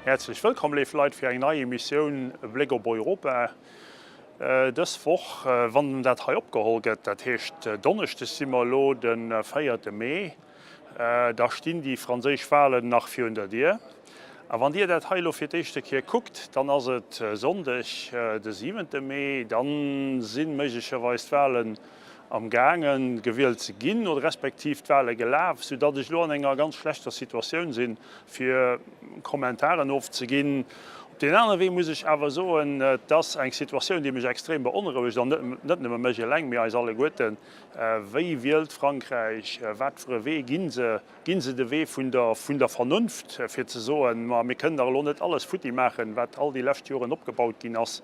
Häerzlech wëllkomm, léif Leit, fir eng nei Emissioun Bléck op Europa. Dës Woch, wann dat hei opgeholl gëtt, dat heescht Donneschdes si mer elo de véierte Mee, da stinn déi franséisch Walen nach virun der Dier. A wann Dir dat hei elo fir d'éischte Kéier kuckt, dann ass et Sonndeg de siwente Mee, da si méiglecherweis d'Walen am gaangen gewielt ze ginn oder respektiv d'Wale gelaf, soudatt ech elo an enger ganz schlechter Situatioun sinn, fir Kommentaren ofzeginn. Op deen anere Wee muss ech awer soen, et ass eng Situatioun, déi mech extrem beonrouegt, an net nëmme mech eleng, mee eis alleguerten, Wéi wielt Frankräich? Wat fir e Wee gi se? Ginn se de Wee vun der vun der Vernunft, fir ze soen, ma mir kënnen dach elo net alles futti maachen, wat all déi lescht Joren opgebaut ginn ass.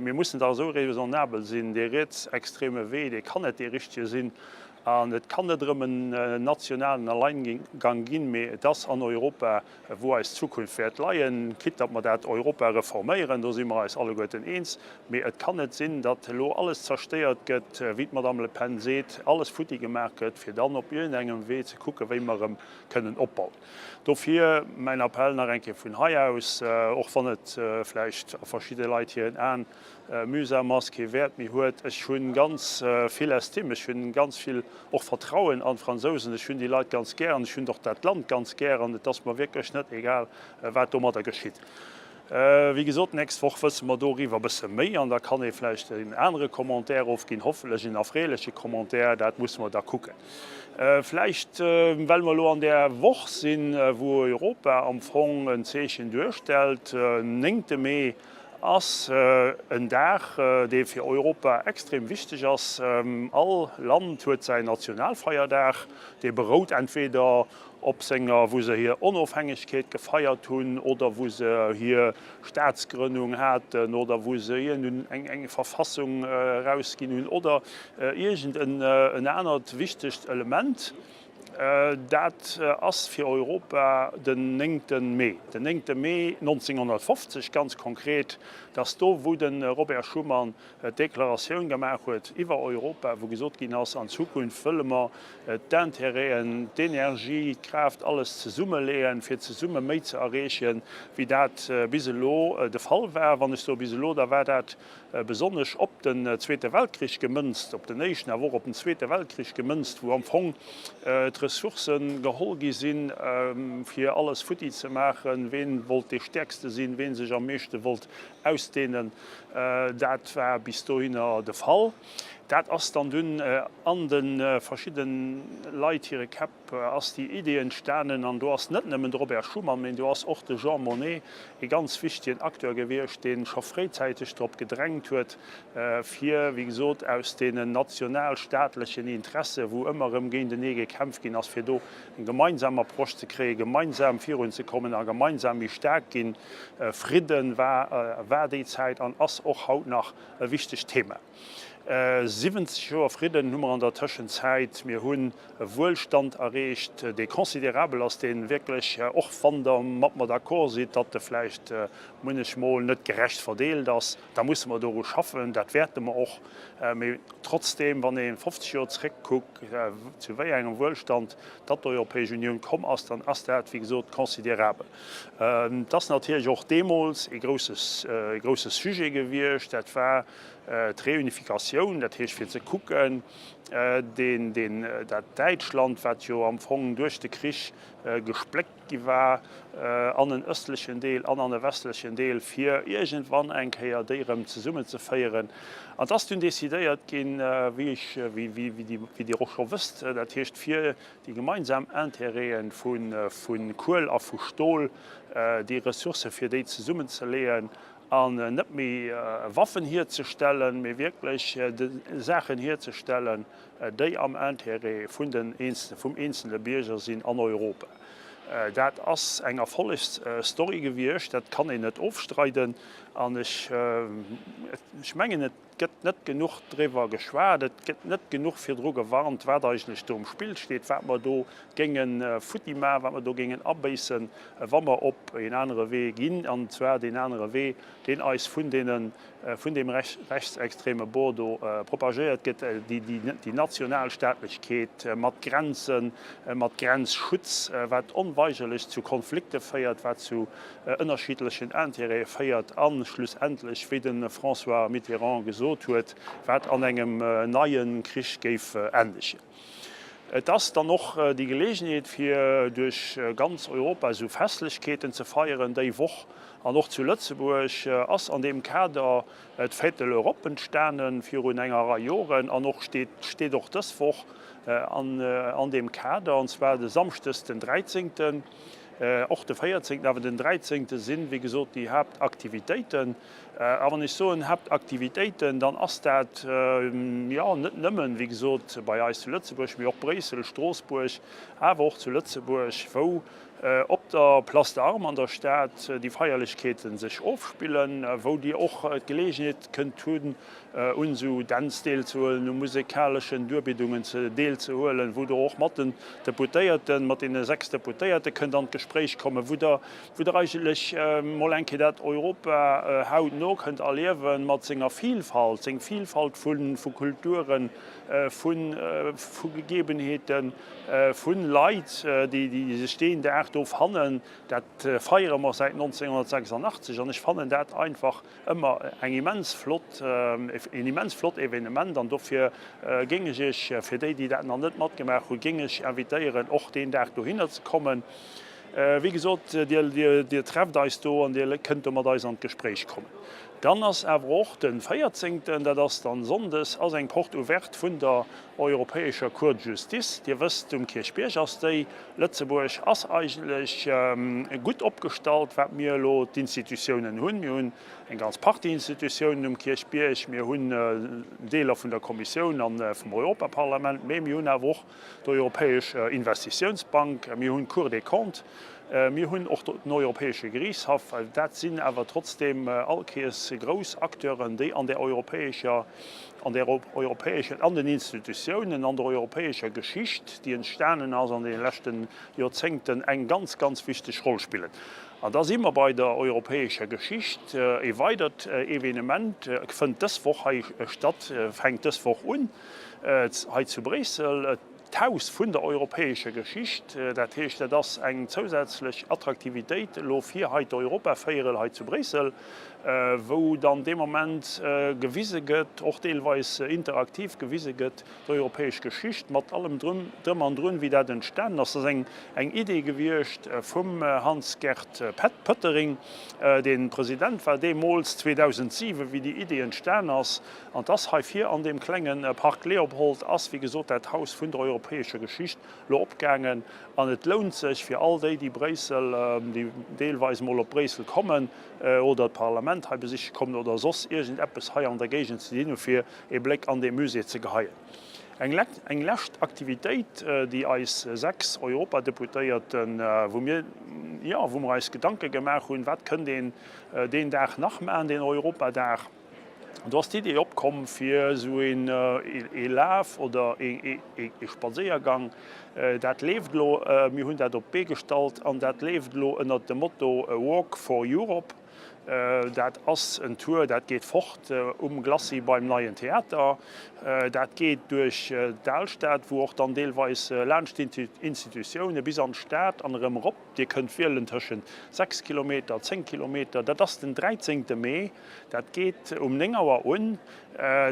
Mir mussen dach esou raisonnabel sinn. Dee rietsextreme Wee, dee kann net dee richtege sinn. An et kann net erëm en nationalen Alleingang ginn, mee et ass an Europa, wou eis Zukunft wäert leien, quitte datt mer dat Europa reforméieren, do si mer eis alleguerten eens. Mee et kann net sinn, datt elo alles zerstéiert gëtt, wéi d'Madame Le Pen seet, alles futti gemaach gëtt, fir dann op iergendengem Wee ze kucken, wéi mer erëm kënnen opbauen. Dofir mäin Appell nach eng Kéier vun hei aus, och wann et vläicht a verschidde Leit hiren Aen mühsam ass, kee Wäert méi huet. Ech hu ganz vill Estime, ech hu ganz vill och Vertrauen an d'Fransousen, ech hunn déi Leit ganz gär an ech hunn och dat Land ganz gär an et ass mer wierklech net egal, wat domadder geschitt. Wéi gesot, d'nächst Woch wësse mer doriwwer e bësse méi an da kann ee vläicht en anere Commentaire ofginn, hoffentlech en erfreeleche Commentaire, dat musse mer da kucken. Vläicht, well mer elo an där Woch sinn, wou Europa am Fong en Zeechen duerstellt, néngte Mee, ass en Dag, dee fir Europa extrem wichteg ass. All Land huet säin Nationalfeierdag, dee berout entweder op senger, wou se hir Onofhängegkeet gefeiert hunn, oder wou se hir Staatsgrënnung haten, oder wou se iergend eng Verfassung erausginn hunn, oder iergend en anert wichtegt Element. Dat ass fir Europa den néngte Mee. Den néngte Mee 1950 ganz konkret, dass do wou de Robert Schuman d'Deklaratioun gemaach huet iwwer Europa, wou gesot ginn ass, an Zukunft wëlle mer d'Intérêten, d'Energie, d'Kraaft, alles zesummeleeën, fir zesumme méi ze erreechen, wéi dat bis elo de Fall war. Wann ech soe bis elo, da war dat besonnesch op den Zweete Weltkrich gemënzt, op den Éischten, awer och op den Zweete Weltkrich gemënzt, wou am Fong d'Ressourcë geholl gi sinn, fir alles futti ze maachen, ween wollt dee Stäerkste sinn, ween sech am meeschte wollt ausdehnen. Dat war bis dohinner de Fall. Dat ass dann dunn an de verschidde Leit hire Käpp ass déi Idee entstanen, an do ass net nëmmen de Robert Schuman, mä do ass och de Jean Monnet e ganz wichtegen Acteur gewiescht, dee scho fréizäiteg drop gedrängt huet, fir, wéi gesot, aus deenen nationalstaatlechen Interesse, wou ëmmer erëm géintenee gekämpft ginn ass, fir do eng gemeinsam Approche ze kréien, gemeinsam virunzekommen a gemeinsam méi staark ginn. Fridden war, war déi Zäit an ass och haut nach e wichtegt Thema. 70 Joer Fridden hu mer an der Tëschenzäit. Mir hunn e Wuelstand erreecht, dee considerabel ass, dee wierklech, och wann Der mat mer d'accord sidd, datt e vläicht munnechmol net gerecht verdeelt ass, da musse mer doru schaffen, dat wäerte mer och. Mee trotzdeem, wann ee 50 Joer zréckkuckt, zu wéi engem Wuelstand datt d'Europäesch Unioun komm ass, dann ass dat, wéi gesot, considerabel. Et ass natierlech och deemools e grousse Sujet gewiescht, dat war d'Reunificatioun, dat heescht fir ze kucken, deen, deen, dat Däitschland, wat jo am Fong duerch de Krich gespléckt gi war an en ëstlechen Deel an an e westlechen Deel, fir iergendwann eng Kéier déi erëm zesummenzeféieren. An et ass dunn decidéiert ginn, wéi ech, wéi, wéi, wéi Dir och scho wësst, dat heescht fir déi gemeinsam Intérêten vu, vu Kuel a vu Stol, déi Ressourcë fir déi zesummenzeleeën An net méi Waffen hierzestellen, mee wierklech Saachen hierzestellen, déi am Intérêt vun den vum eenzele Bierger sinn an Europa. Dat ass eng Erfollegsstory gewiescht, dat kann een net ofstreiden. An ech mengen, et gëtt net genuch driwwer geschwat, et gëtt net genuch virdru gewarnt, wat eigentlech do um Spill steet, wat mer do géinge futti maachen, wat mer do géingen abéissen, wa mer op een anere Wee ginn, an zwar deen anere Wee, deen eis vun deene, vun deem rechtsextreme Bord do propagéiert gëtt, déi Nationalstaatlechkeet mat Grenzen, mat Grenzschutz, wat onbedéngt. onweigerlech zu Konflikte féiert, wat zu ënnerschiddlechen Intérêtë féiert a schlussendlech, wéi de François Mitterrand gesot huet, wat an engem neie Krich géif endegen. Et ass dann och déi Geleegenheet, fir duerch ganz Europa esou Festlechkeeten ze feieren déi Woch. An och zu Lëtzebuerg ass an deem Kader d'Fête de l'Europe entstanen virun enger Rei Joren an och steet steet och dës Woch an deem Kader, an zwar de Samschdes den 13. Och de 14. Awer den 13. sinn, wéi gesot, déi Haaptaktivitéiten. A wann ech soen Haaptaktivitéiten, dann ass dat, jo, net nëmmen, wéi gesot, bei eis zu Lëtzebuerg, mee och Bréissel, Stroossbuerg, awer och zu Lëtzebuerg, wou op der Place d'Armes an der Stad déi Feierlechkeete sech ofspillen, wou Dir och d'Geleegenheet kënnt hunn, un esou Dänz deelzehuelen, u musekaleschen Duerbiddungen deelzehuelen, wou Der och mat den Deputéierten, mat deene 6 Deputéierte kënnt an d'Gespréich kommen, wou Der, wou Der eigentlech mol eng Kéier dat Europa hautno kënnt erliewen mat senger Vielfalt, seng Vielfalt vu Kulturen, vu Gegebenheeten, vu Leit, déi sech deen Dag do fannen. Dat feiere mer säit 1986 an ech fannen dat einfach ëmmer eng immens flott, een immens flott Evenement an dofir géing ech Iech, fir déi, déi dat nach net matgemaach hunn, géing ech invitéieren, och deen Dag dohinner ze kommen. Wéi gesot, Dir trefft eis do an Dir kënnt do mat eis an d'Gespréich kommen. Dann ass awer och de 14, dat ass dann sonndes, ass eng Porte ouverte vun der Europäescher Cour de Justice. Dir wësst, um Kierchbierg ass déi. Lëtzebuerg ass eigentlech gutt opgestallt, wat mir elo d'Institutiounen hunn. Mir hunn eng ganz Partie Institutiounen um Kierchbierg. Mir hunn Deeler vun der Kommissioun a vum Europaparlament, mee mir hunn awer och d'Europäesch Investitiounsbank, mir hunn d'Cour des Comptes, mir hunn och den Europäesche Geriichtshaff. Dat sinn awer trotzdeem all Kees grouss Acteuren, déi an där europäescher, an där europäescher, an den Institutiounen, an der europäescher Geschicht, déi entstanen ass an deene leschte Joerzéngten, eng ganz, ganz wichteg Roll spillen. An da si mer bei der europäescher Geschicht. E weidert Evenement fënnt dës Woch hei statt, fänkt dës Woch un hei zu Bréissel. D'Haus vun der europäescher Geschicht, dat heescht, dat ass eng zousätzlech Attraktivitéit elo fir hei d'Europavéierel hei zu Bréissel, wou dann dee Moment gewise gëtt, och deelweis interaktiv gewise gëtt, d'europäesch Geschicht mat allem drëm an drun, wéi dat entstanen ass. Dat ass eng Idee gewiescht vum Hans-Gert Pöttering, dee President war deemools, 2007, wéi déi Idee entstan ass. An dass hei vir an deem klenge Parc Léopold ass, wéi gesot, dat Haus vun der europäescher Geschicht lo opgaangen. An et lount sech fir all déi, déi Bréissel, déi deelweis emol op Bréissel kommen oder d'Parlament hei besiche kommen oder soss iergendeppes hei an der Géigend ze dinn hu fir ee Bléck an dee Musée ze geheien. Eng eng lescht Aktivitéit, déi eis 6 Europadeputéierten, wou mir, jo, wou mer eis Gedanke gemaach hunn, wat kënnt een deen Dag nach maachen, deen Europadag, Do ass d'Idee opkomm fir esou ee Laf oder ee Spadséiergang. Dat leeft elo, mir hunn dat op d'Bee gestallt an dat leeft elo ënnert dem Motto Walk for Europe. Dat ass en Tour, dat geet fort um Glacis beim Neien Theater, dat geet duerch d'Alstad, wou och dann deelweis laanscht d'Institutioune bis an d'Stad an erëm erop. Dir kënnt wielen tëschent 6 Kilometer, 10 Kilometer. Dat ass den 13 Mee, dat geet um 9 Auer un.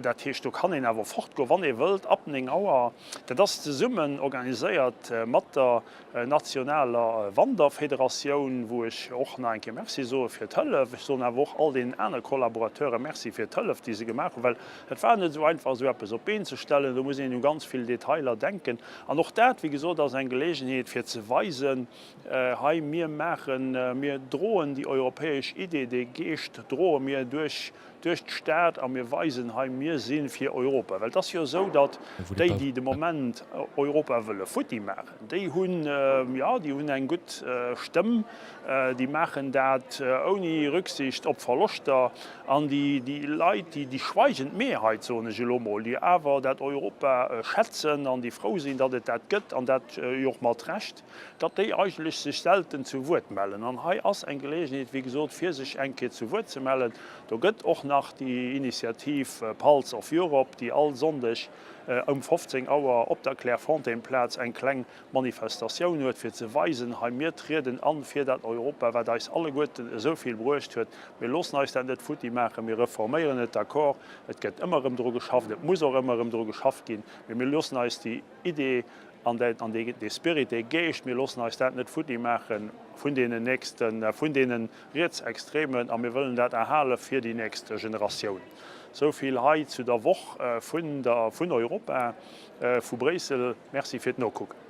Dat heescht, do kann een awer fortgoen, wann ee wëllt, ab 9 Auer. Dat ass zesummen organiséiert mat der nationaler Wanderfederatioun, wou ech och nach eng Kéier Merci soe fir d'Hëllef. Ech soen awer och all deenen aner Collaborateure Merci fir d'Hëllef, déi se gemaach hunn, well et war net esou einfach, esou eppes op d'Been ze stellen. Do muss een u ganz vill Detailer denken. An och dat, wéi gesot, ass eng Geleegenheet fir ze weisen, hei, mir maachen, mir droen déi europäesch Idee, dee Geescht droe mir duerch duerch d'Stad a mir weisen, hei, mir si fir Europa. Well et ass jo esou, datt déi, déi de Moment Europa wëlle futti maachen, déi hunn, jo, déi hunn eng gutt Stëmm, déi maachen dat ouni. ouni Rücksicht op Verloschter. An déi Leit, déi schweigend Mehrheit, soen ech elo mol, déi awer dat Europa schätzen an déi frou sinn, datt et dat gëtt, an dat jo och mat Recht, datt déi eigentlech sech selten zu Wuert mellen. An hei ass eng Geleegenheet, wéi gesot, fir sech eng Kéier zu Wuert ze mellen. Do gëtt och nach déi Initiativ Pulse of Europe, déi all Sonndeg ëm 15 Auer op der Clairefontaine-Plaz eng kleng Manifestatioun huet, fir ze weisen, hei mir trieden an fir dat Europa, wat eis alleguerten esou vill bruecht huet. Mir loossen eis dat net futti maachen, mir reforméieren et, d'accord, et gëtt ëmmer erëm dru geschafft, et muss och ëmmer erëm dru geschafft ginn, mee mir loossen eis déi Idee an dee Spirit, dee Geescht, mir loossen eis dat net futti maache vun deenen nächsten, vun deene Rietsextremen a mir wëllen dat erhale fir déi nächst Generatioun. Esou vill hei zu der Woch vun der, vun Europa, vu Bréissel. Merci fir d'Nokucken.